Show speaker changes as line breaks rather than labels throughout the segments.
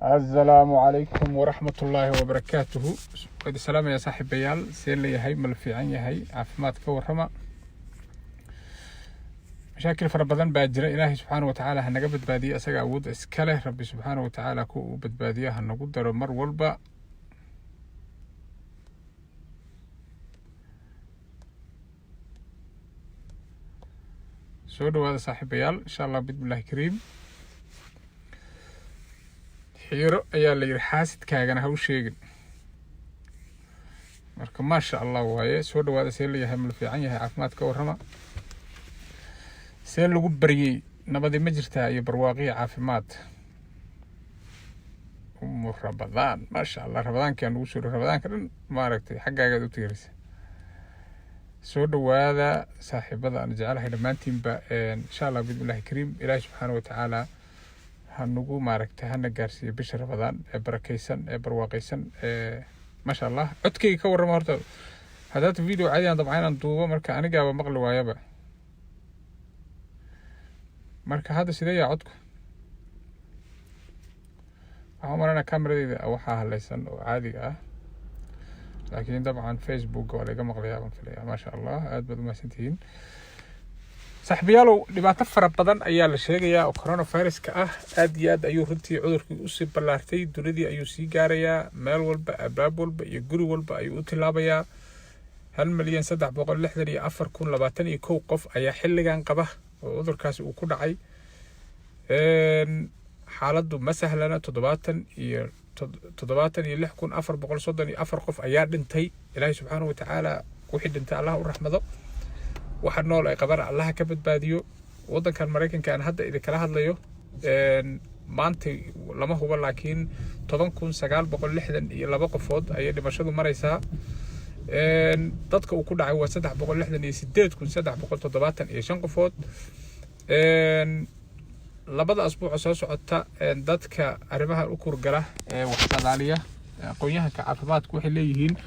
Asalaamu calaykum waraxmatullaahi wabarakaatuhu. Waad salaamaya saaxiibayaal. See leeyahay? Ma la fiican yahay? Caafimaad ka warrama. Mashaakil fara badan baa jira. Ilaahay subxaana watacaala ha naga badbaadiyo, isaga awoodda iska leh. Rabbi subxaana watacaala ku uu badbaadiyo ha nagu daro mar walba. Soo dhawaada saaxiibayaal, insha Allah bismillahi kariim. Xiiro ayaa la yidhi, xaasidkaagana ha u sheegin. Marka maasha Allah waaye. Soo dhawaada. See leeyahay? Ma la fiican yahay? Caafimaad ka warrama. See lagu baryey? Nabadi ma jirtaa iyo barwaaqiya caafimaad? Umu Rabadaan, maasha Allah, Rabadaankaa nugu soo dhow. Rabadaanka dhan maaragtay xaggaagaad u tiirisa. Soo dhawaada saaxiibada aan jecelahay dhammaantiinba. Insha Allah bismillahi kariim, Ilaahi subxaana watacaala ha nagu maaragtay hana gaarsiiyo bisha Rabadaan ee barakeysan ee barwaaqeysan ee maasha Allah. Codkayga ka warrama horta. Haddaad video caadi aan dabca inaan duubo, marka anigaaba maqli waayaba. Marka hadda sidee yaa codku? Waxaan u malanaa kameradeyda waxaa haleysan oo caadiga ah, laakiin dabcan Facebook waa laga maqlayaa baan filaya. Maasha Allah, aad baad umahadsantihiin saaxiibayaalow. Dhibaato fara badan ayaa la sheegayaa oo coronaviruska ah. Aad iyo aad ayuu runtii cudurkii usii ballaartay, dunidii ayuu sii gaarayaa, meel walba, albaab walba iyo guri walba ayuu u tilaabayaa. 1,364,021 qof ayaa xilligan qaba oo cudurkaasi uu ku dhacay. Xaaladdu ma sahlana. 76,434 qof ayaa dhintay. Ilaahay subxaanahu watacaala wixii dhintay Allah u raxmado, waxa nool ay qabana Allaha ka badbaadiyo. Waddankan Maraykanka aan hadda idinkala hadlayo maanta lama hubo, laakiin 10,962 qofood ayay dhimashadu maraysaa. Dadka uu ku dhacay waa 368,375 qofood. Labada asbuuca soo socota, dadka arrimahan u kurgala ee wax sadaaliya, aqoon-yahanka caafimaadku waxay leeyihiin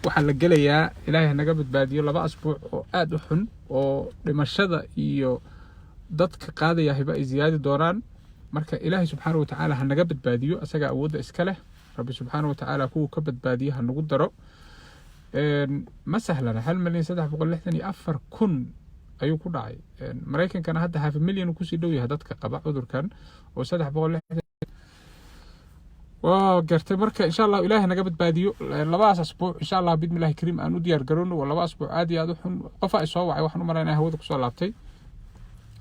waxaa la gelayaa, Ilaahay hanaga badbaadiyo, 2 asbuuc oo aada u xun oo dhimashada iyo dadka qaadayahiba ay ziyaadi doonaan. Marka Ilaahay subxaana watacaala ha naga badbaadiyo, asagaa awoodda iska leh. Rabbi subxaana watacaala kuwuu ka badbaadiyo ha nagu daro. Ma sahlana. 1,364,000 ayuu ku dhacay Maraykankana. Hadda half million kusii dhow yahay dadka qaba cudurkan oo 360 waa gartay. Marka insha Allah Ilaahay naga badbaadiyo labadaas asbuuc. Insha Allah bismillahi kariim aan u diyaar garowno. Waa 2 asbuuc aad iyo aad u xun. Qofa ay soo wacay, waxaan u malaynaya hawada kusoo laabtay.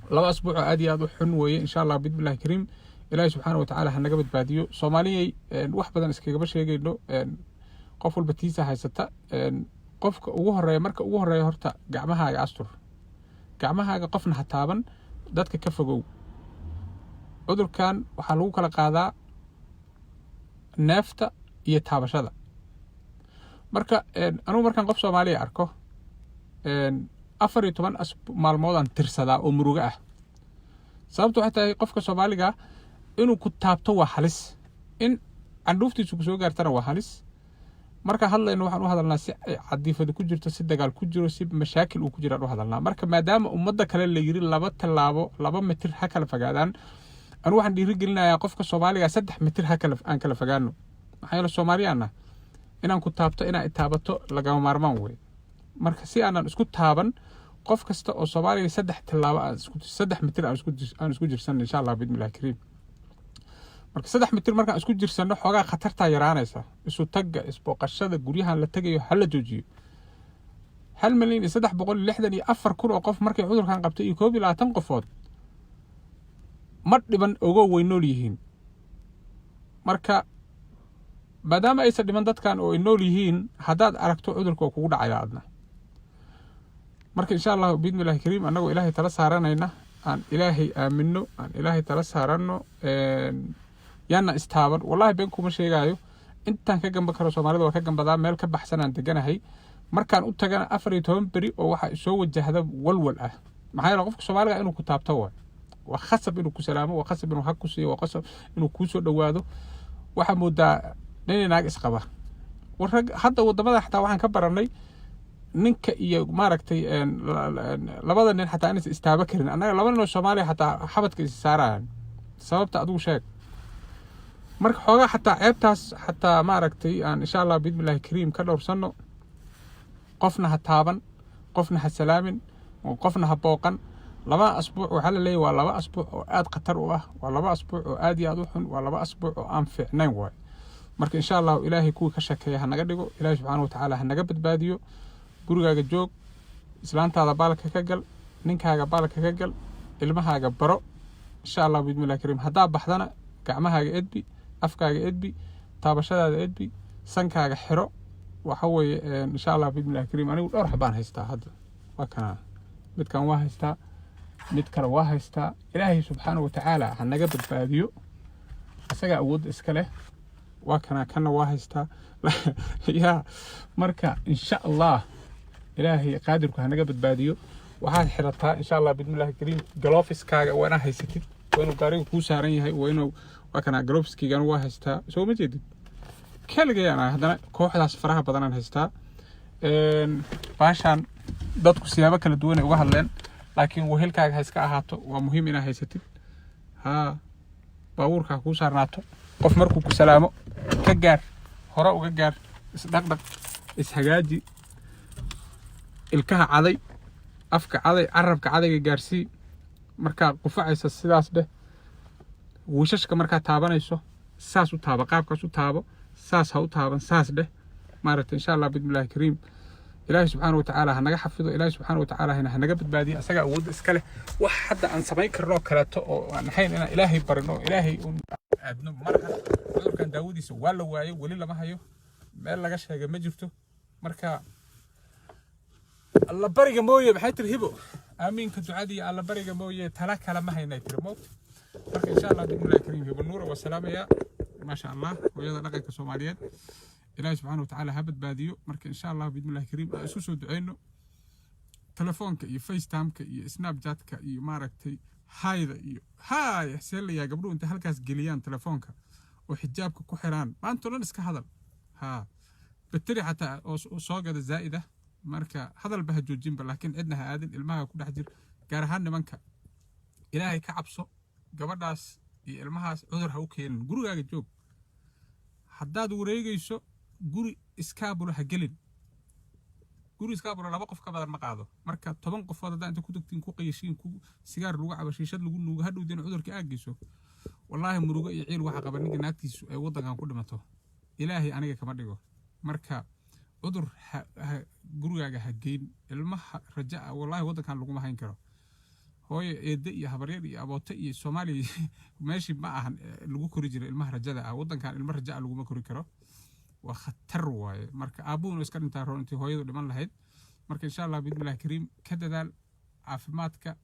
2 asbuuc oo aad iyo aad u xun weeye. Insha Allah bismillahi kariim, Ilaahay subxaana watacaala ha naga badbaadiyo. Soomaaliyay, wax badan iskagama sheegayno, qof walba tiisa haysata. Qofka ugu horeeya, marka ugu horeeya horta gacmahaaga astur, gacmahaaga qofna ha taaban, dadka ka fogow. Cudurkan waxaa lagu kala qaadaa neefta iyo taabashada. Marka anugu markaan qof Soomaaliya arko, 14 maalmoodaan tirsadaa oo murugo ah. Sababtu waxay tahay qofka Soomaaliga inuu ku taabto waa halis, in candhuuftiisu kusoo gaartana waa halis. Marka hadlayno waxaan u hadalnaa si ay cadiifadu ku jirto, si dagaal ku jiro, si mashaakil uu ku jiraan u hadalnaa. Marka maadaama ummadda kale la yiri 2 tallaabo, 2 mitir ha kala fogaadaan, anigu waxaan dhiirigelinayaa qofka Soomaaliga 3 mitir ha kala aan kala fogaano. Maxaa yeele Soomaaliyaana inaan ku taabto, inaan itaabato lagama maarmaan wey. Marka si aanan isku taaban, qof kasta oo Soomaaliga 3 tallaabo aan isku 3 mitir aan isku jirsanno insha Allah bismillahi kariim. Marka 3 mitir markaan isku jirsanno, xoogaa khatartaa yaraanaysa. Isu tagga, isbooqashada, guryahan la tegayo hala joojiyo. 1,364,000 oo qof markay cudurkan qabtay iyo 21 qofood ma dhiban, ogow, way nool yihiin. Marka maadaama aysan dhiman dadkan oo ay nool yihiin, haddaad aragto cudurka oo kugu dhacaya adna. Marka insha Allahu biidnillahi kariim, annagoo Ilaahay tala saaranayna, aan Ilaahay aamino, aan Ilaahay tala saaranno, yaana istaaban. Wallahi been kuma sheegaayo, intaan ka gamba karo Soomaalida waa ka gambadaa. Meel ka baxsan aan deganahay. Markaan u tagana 14 beri oo waxaa isoo wajahda walwal ah. Maxaa yeele qofka Soomaaliga inuu ku taabto waay, waa khasab inuu ku salaamo, waa khasab inuu hag ku siiyo, waa khasab inuu kuu soo dhowaado. Waxaa moodaa nin naag isqaba. War rag hadda wadamada xataa waxaan ka baranay ninka iyo maaragtay labada nin xataa inaysan istaaba karin. Annaga laba nin oo Soomaaliya xataa xabadka is saarayaan. Sababta adigu sheeg. Marka xoogaa xataa ceebtaas xataa, maaragtay, aan insha Allah biidnillahi kariim ka dhowrsanno. Qofna ha taaban, qofna ha salaamin, qofna ha booqan 2 asbuuc. Waxaa la leeyahy waa 2 asbuuc oo aad khatar u ah, waa 2 asbuuc oo aad iyo aad u xun, waa 2 asbuuc oo aan fiicnayn waay. Marka insha Allahu Ilaahay kuwii ka shekeeya ha naga dhigo, Ilaahay subxaana watacaala ha naga badbaadiyo. Gurigaaga joog, islaantaada baalka ka gal, ninkaaga baalka ka gal, ilmahaaga baro insha Allah biidnillahi kariim. Haddaa baxdana gacmahaaga edbi, afkaaga edbi, taabashadaada edbi, sankaaga xiro. Waxa weeye, insha Allah biidnillahi kariim, anigu dhowr xabaan haystaa hadda. Waa kana, midkan waa haystaa, mid kale waa haystaa. Ilaahay subxaana watacaala ha naga badbaadiyo, isagaa awoodda iska leh. Waa kana, kana waa haystaa ya. Marka insha Allah Ilaahay qaadirku ha naga badbaadiyo. Waxaad xirataa insha Allah biidnillahi kariim gloves-kaaga, waa inaa haysatid, waa inuu gaariga kuu saaran yahay, waa inuu. Waa kana, gloves-kiigana waa haystaa, soo ma jeedid? Keligayaan ahay, haddana kooxdaas faraha badanaan haystaa. Baashaan dadku siyaabo kala duwan ay uga hadleen, laakiin wehelkaaga ha iska ahaato, waa muhiim inaad haysatid. Haa, baabuurka ha kuu saarnaato. Qof markuu ku salaamo ka gaar, hore uga gaar, isdhaqdhaq, ishagaaji, ilkaha caday, afka caday, carabka cadayga gaarsii. Markaa qufacaysa sidaas dheh. Wiishashka markaa taabanayso saas u taabo, qaabkaas u taabo, saas ha u taaban, saas dheh, maaragtay. Insha Allah bismillahi kariim, Ilaahay subxaana watacaala ha naga xafido, Ilaahay subxaana watacaala hana naga badbaadiyo, asaga awoodda iska leh. Wax hadda aan samayn karno kaleeto oo aan ahayn inaan Ilaahay barino, Ilaahay uun aadno marka cudurkan daawadiisa waa la waayay, weli lama hayo, meel laga sheegay ma jirto. Marka Alla bariga mooye, maxay tiri Hibo? Aamiinka ducadii Alla bariga mooye tala kale ma haynay tiri moogta. Marka insha Allah bismillahi kariim, Hibo Nuura waa salaamaya, maasha Allah, hooyada dhaqanka Soomaaliyeed. Ilaahay subxaana watacaala ha badbaadiyo. Marka insha Allah bismillahi kariim aan isu soo duceyno. Telefoonka iyo FaceTimeka iyo Snapchatka iyo, maaragtay, hayda iyo haay seelayaa, gabdhuhu intay halkaas geliyaan telefoonka oo xijaabka ku xiraan, maanta o dhan iska hadal. Haa, bateri xataa oo soo gada zaa'ida. Marka hadalba ha joojinba, laakiin cidna ha aadin, ilmaha ku dhex jir. Gaar ahaan nimanka, Ilaahay ka cabso, gabadhaas iyo ilmahaas cudur ha u keenin. Gurigaaga joog. Haddaad wareegayso, guri iskaabulo ha gelin. Guri iskaabulo laba qof ka badan ma qaado. Marka 10 qofood haddaa inta ku tagtiin, ku qayashiin, ku sigaar lagu cabo, shiishad lagu nuugo, hadhowdina cudurka aad geyso, wallaahi murugo iyo ciil waxa qaba ninka naagtiisu ay waddankan ku dhimato. Ilaahay aniga kama dhigo. Marka cudur ha gurigaaga ha geyn. Ilmaha raja ah wallaahi waddankan laguma hayn karo. Hooyo, eedde iyo habaryar iyo aboote iyo Soomaaliya meeshii ma ahan lagu kori jiray ilmaha rajada ah. Waddankan ilmo raja ah laguma kori karo, waa khatar waaye. Marka aabbuhuna iska dhintaa roon intii hooyadu dhiman lahayd. Marka insha Allah bismillahi kariim, ka dadaal caafimaadka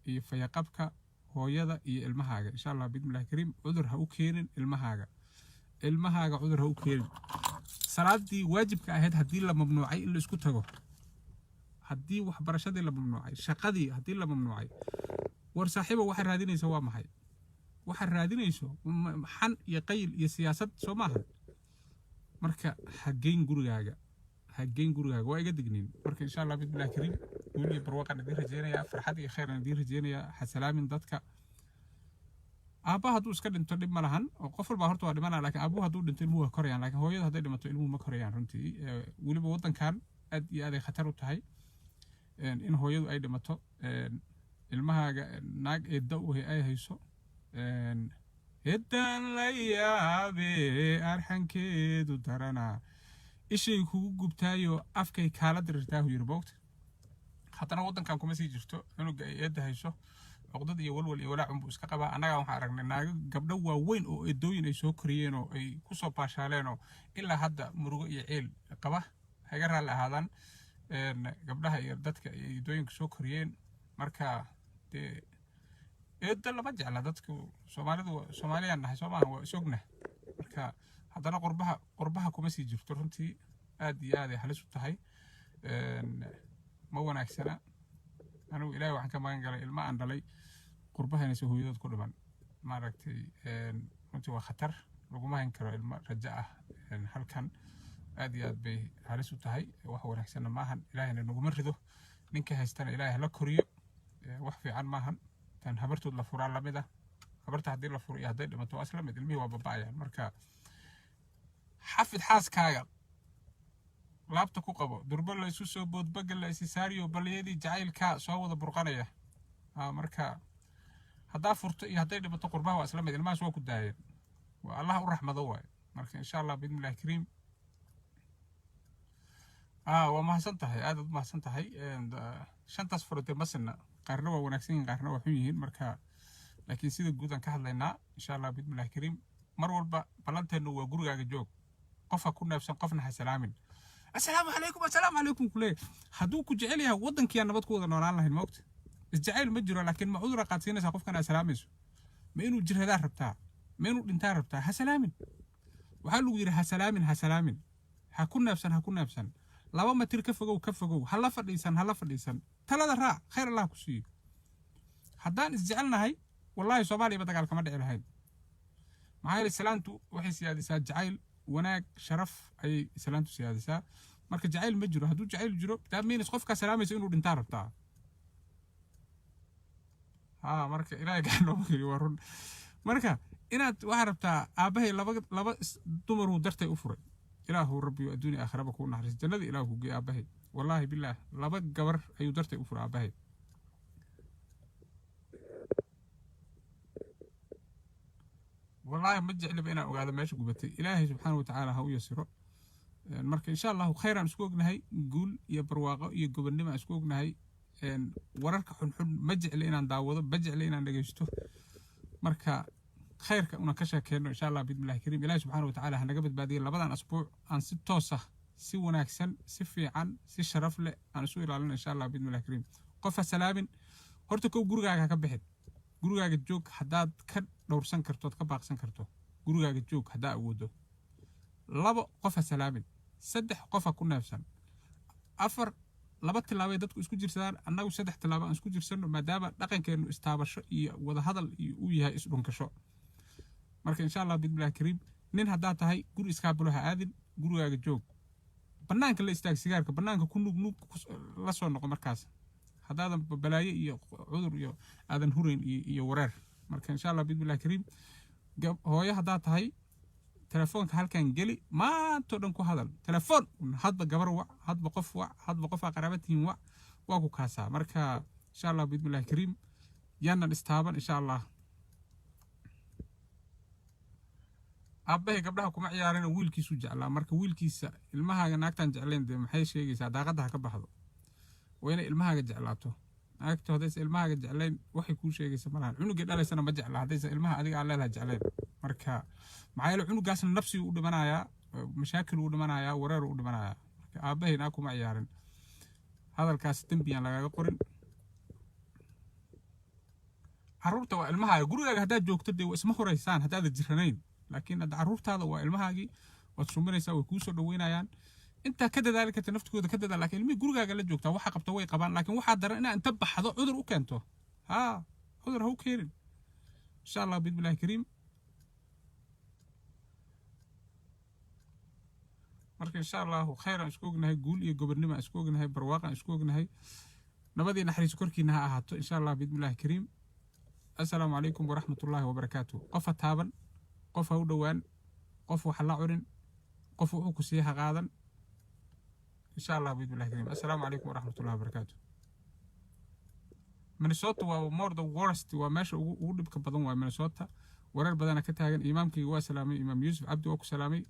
iyo fayaqabka hooyada iyo ilmahaaga. Insha Allah bismillahi kariim, cudur ha u keenin ilmahaaga, ilmahaaga cudur ha u keenin. Salaadii waajibka ahayd haddii la mamnuucay in la isku tago, haddii waxbarashadii la mamnuucay, shaqadii haddii la mamnuucay, war saaxiiba, waxaad raadinaysa waa maxay? Waxaad raadinayso xan iyo qayl iyo siyaasad soo maaha? Marka ha geyn gurigaaga, ha geyn gurigaaga, waa iga digniin. Marka insha Allah bismillahi kariim, guul iyo barwaaqaan idiin rajeynayaa, farxad iyo khayr aan idiin rajeynayaa. Ha salaamin dadka. Aabba hadduu iska dhinto dhib ma lahan, oo qof walba horta waa dhimanaya, laakiin aabbuhu hadduu dhinto ilmuhu waa korayaan, laakiin hooyada hadday dhimato ilmuhu ma korayaan runtii. Weliba waddankan aad iyo aad ay khatar u tahay in hooyadu ay dhimato, ilmahaaga naag eedda u ay hayso. Eeddaan la yaabe arxankeedu daranaa, ishay kugu gubtaayo afkay kaala dirirtaahu yiri boogta. Haddana waddankan kuma sii jirto cunuga ay eedda hayso, cuqdad iyo walwal iyo walaac unbuu iska qabaa. Annagaa waxaan aragnay naago, gabdho waaweyn oo eedooyin ay soo koriyeen oo ay ku soo baashaaleen oo ilaa hadda murugo iyo ciil qaba. Haga raalli ahaadaan gabdhaha iyo dadka ay eedooyinka soo koriyeen. Marka dee eedda lama jecla dadku, Soomaalidu Soomaaliyaan nahay, soo maaha? Waa isogna. Marka haddana qurbaha kuma sii jirto runtii, aad iyo aad ay halis u tahay, ma wanaagsana. Anigu Ilahay waxaan ka magan galay ilma aan dhalay qurbaha inaysan hooyadood ku dhiman, maaragtay. Runtii waa khatar, laguma hayn karo ilmo rajo ah halkan, aad iyo aad bay halis u tahay, wax wanaagsanna maahan. Ilaahayna naguma rido, ninka haystana Ilaahay hala koriyo. Wax fiican maahan, tan habartood la furaa lamid ah. Habarta haddii la furo iyo hadday dhimato waa isla mid, ilmihii waa baba'ayaan. Marka xafid xaaskaaga, laabta ku qabo. Durbo la isu soo boodbaga, la isi saariyo, baliyadii jacaylka soo wada burqanaya. Marka haddaa furto iyo hadday dhimato, qurbaha waa isla mid, ilmahaas waa ku daayeen, waa Allah u raxmado waaye. Marka insha Allah, biidnillahi kariim. Waa mahadsan tahay, aad aad mahadsan tahay. Shantaas furotee ma sinna, qaarna waa wanaagsan yihiin, qaarna waa xun yihiin. Marka laakiin sida guud aan ka hadlaynaa, insha Allah, biidnillahi kariim. Mar walba ballanteennu waa gurigaaga joog, qof ha ku neebsan, qofna ha salaamin. "Assalaamu calaykum, assalaamu calaykum" kuleeyahay. Hadduu ku jecel yahay, waddankiyaa nabad ku wada noolaan lahayn. Maogta isjacayl ma jiro, laakiin ma cudura qaadsiinaysaa qofkan aad salaamayso? Ma inuu jiradaa rabtaa? Ma inuu dhintaa rabtaa? Ha salaamin. Waxaa lagu yidhi ha salaamin, ha salaamin, ha ku neebsan, ha ku neebsan, 2 mitir ka fogow, ka fogow, ha la fadhiisan, ha la fadhiisan. Talada raac, khayr Allah ku siiyo. Haddaan isjecelnahay, wallaahi Soomaaliyaba dagaal kama dhici lahayn. Maxaa yeele, salaantu waxay siyaadisaa jacayl, wanaag, sharaf ayay salaantu siyaadisaa. Marka jacayl ma jiro. Hadduu jacayl jiro, that means qofkaa salaamaysa inuu dhintaa rabtaa. Ha, marka Ilaahay gacan nooma geliyo, waa run. Marka inaad waxaa rabtaa, aabbahay laba dumaruu dartay u furay. Ilaahu Rabbiyo adduunya aakhiraba kuu naxariis, jannada Ilaahu ku geey aabbahay. Wallaahi bilaah, laba gabar ayuu dartay u furay aabbahay. Wallaahi ma jecliba inaan ogaado meesha gubatay. Ilaahay subxaana watacaala ha u yasiro. Marka insha Allahu khayraan isku ognahay, guul iyo barwaaqo iyo gobonnimo aan isku ognahay. Wararka xunxun ma jecli inaan daawado, ma jecli inaan dhegeysto. Marka khayrka una ka sheekeyno, insha Allah, biidnillahi kariim. Ilahi subxaana watacaala hanaga badbaadiya. Labadan asbuuc aan si toos ah, si wanaagsan, si fiican, si sharaf leh aan isu ilaalino, insha Allah, biidnillahi kariim. Qof ha salaamin horta. Kow, gurigaaga ha ka bixin, gurigaaga joog. Haddaad ka dhowrsan karto ood ka baaqsan karto, gurigaaga joog haddaa awoodo. Labo, qof ha salaamin. Saddex, qof ha ku neefsan. Afar, laba tilaabay dadku isku jirsadaan, annagu saddex tilaabo aan isku jirsanno, maadaama dhaqankeennu istaabasho iyo wadahadal iyo uu yahay isdhunkasho. Marka insha Allah, biidnillahi kariim, nin haddaa tahay, guri iskaabulo ha aadin, gurigaaga joog. Banaanka la istaag, sigaarka banaanka ku nuug nuug, la soo noqo. Markaas haddaadan balaayo iyo cudur iyo aadan hurayn iyo wareer. Marka insha Allah, biidnillahi kariim, hooyo haddaa tahay, telefoonka halkan geli, maantoo dhan ku hadal telefoon. Hadba gabar wac, hadba qof wac, hadba qof aa qaraaba tihiin wac, waa ku kaasaa. Marka insha Allah, biidnillahi kariim, yaanan istaaban, insha Allah. Aabbahay gabdhaha kuma ciyaarina, wiilkiisuu jeclaa. Marka wiilkiisa, ilmahaaga naagtaan jeclayn dee maxay sheegaysaa? Daaqadda ha ka baxdo. Waa inay ilmahaaga jeclaato naagtu. Haddaysa ilmahaaga jeclayn, waxay kuu sheegaysa malahan. Cunugii dhalaysana ma jecla haddaysa ilmaha adiga aan leedaha jeclayn. Marka maxaa yeele, cunugaasna nafsiguu u dhimanayaa, mashaakil uu dhimanayaa, wareer u dhimanayaa. Marka aabbahay naag kuma ciyaarin, hadalkaas dembiyaan lagaaga qorin. Caruurta waa ilmahaaga. Gurigaaga haddaad joogto dee waa isma horeysaan haddaadan jiranayn, laakiin hadda caruurtaada waa ilmahaagii, waad suminaysaa, way kuu soo dhaweynayaan. Intaa ka dadaali karta naftigooda ka dadaal, laakiin ilmihii gurigaaga la joogtaa, waxa qabta way qabaan. Laakiin waxaa daran inaa inta baxdo cudur u keento. Haa, cudur ha u keenin, insha Allah, biidnillahi kariim. Marka insha Allahu khayr aan isku ognahay, guul iyo gobonnimo aan isku ognahay, barwaaq aan isku ognahay, nabadii naxariis korkiina ha ahaato, insha Allah, biidnillahi kariim. Assalaamu calaykum waraxmatullaahi wabarakaatu. Qof ha taaban, qof ha u dhowaan, qof wax la cunin, qof wuxuu ku sii ha qaadan, insha Allah, biidnillahi kariim. Assalaamu calaykum waraxmatullahi wabarakaatu. Minnesota waa more the worst, waa meesha ugu dhibka badan waa Minnesota, warar badana ka taagan. Imaamkayga waa salaamay, Imaam Yuusuf Cabdi waa ku salaamay,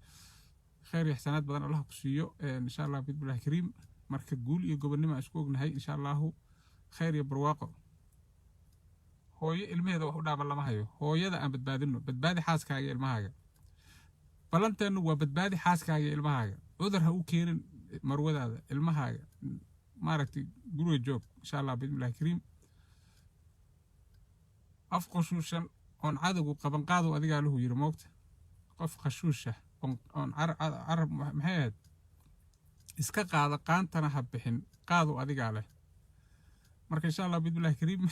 khayr iyo xasanaad badan Allah ku siiyo, insha Allah, biidnillahi kariim. Marka guul iyo gobonnimo aan isku ognahay, insha Allahu, khayr iyo barwaaqo. Hooyo ilmaheeda wax u dhaaban lama hayo. Hooyada aan badbaadino. Badbaadi xaaskaaga iyo ilmahaaga. Ballanteennu waa badbaadi xaaskaaga iyo ilmahaaga. Cudur ha u keenin marwadaada, ilmahaaga. Maaragtay, guriga joog, insha Allah, biidnillahi kariim. Af qashuushan oon cadowgu qaban qaadow adigaa lahu yiri. Moogta qof khashuusha oon carab maxay ahayd iska qaada, qaantana ha bixin, qaadow adigaa leh. Marka insha Allah, biidnillahi kariim,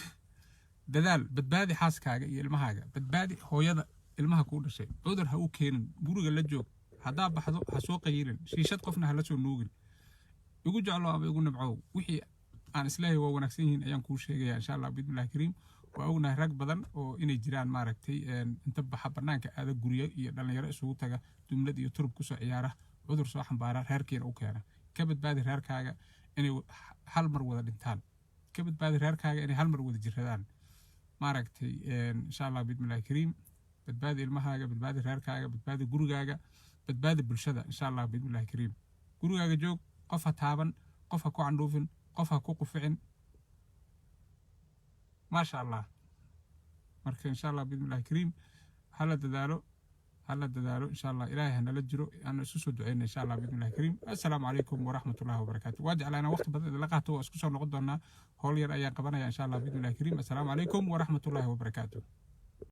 dadaal, badbaadi xaaskaaga iyo ilmahaaga, badbaadi hooyada ilmaha kuu dhashay. Cudur ha u keenin, guriga la joog. Haddaa baxdo ha soo qayilin, shiishad qofna ha la soo nuugin. Igu jeclo ama igu nabcow, wixii aan isleeyahay waa wanaagsan yihiin ayaan kuu sheegaya, insha Allah, biidnillahi kariim. Waa ognahay rag badan oo inay jiraan, maaragtay, inta baxa banaanka aada, guryo iyo dhalinyaro isugu taga, dumlad iyo turub kusoo ciyaara, cudur soo xambaara, reerkiina u keena. Ka badbaadi reerkaaga inay hal mar wada dhintaan. Ka badbaadi reerkaaga inay hal mar wada jiradaan, maaragtay. Insha Allah biidnillahi kariim, badbaadi ilmahaaga, badbaadi reerkaaga, badbaadi gurigaaga, badbaadi bulshada. Insha Allah biidnillahi kariim, gurigaaga joog. Qof ha taaban, qof ha ku candhuufin, qof ha ku quficin. Maasha Allah. Marka insha Allah biidnillahi kariim, hala dadaalo, hala dadaalo. Insha Allah Ilaahay hanala jiro, aan isu soo duceyna insha Allah biidnillahi kariim. Assalaamu calaykum waraxmatullahi wabarakaatu. Waa jeclaa inaan waqti badan idinla qaato. Waa isku soo noqon doonaa, howl yar ayaan qabanaya insha Allah biidnillahi kariim. Assalaamu calaykum waraxmatullahi wabarakaatu.